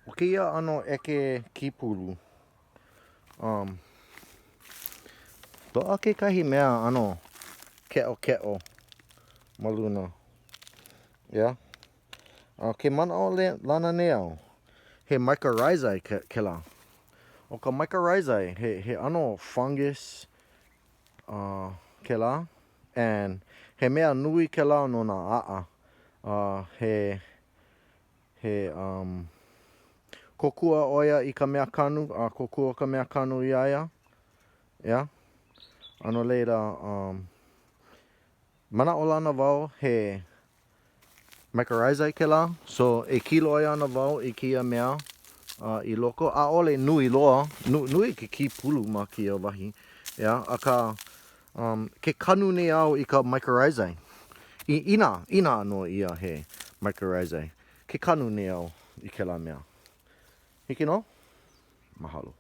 ʻO kēia ʻano ʻeke kīpulu, um, loaʻa kekahi mea ʻano keʻokeʻo ma luna. Yeah. A ke manaʻo lana nei au, he mycorrhizae kēlā. ʻO ka mycorrhizae, he, he ʻano fungus uh, kēlā, and he mea nui kēlā no nā aʻa. Uh, he, He um, kōkua ʻo ia i ka mea kanu, a kōkua ka mea kanu iā ia. Yeah. A no laila, um, manaʻolana wau he mycorrhizae kēlā. So, e kīloi ana wau i kēia mea uh, i loko. ʻAʻole nui loa, nu, nui ke kīpulu ma kēia wahi. Yeah, akā, Um, ke kanu nei au i ka mycorrhizae. I, inā, inā nō ia he mycorrhizae. Ke kanu nei au i kēlā mea. Hiki nō? Mahalo.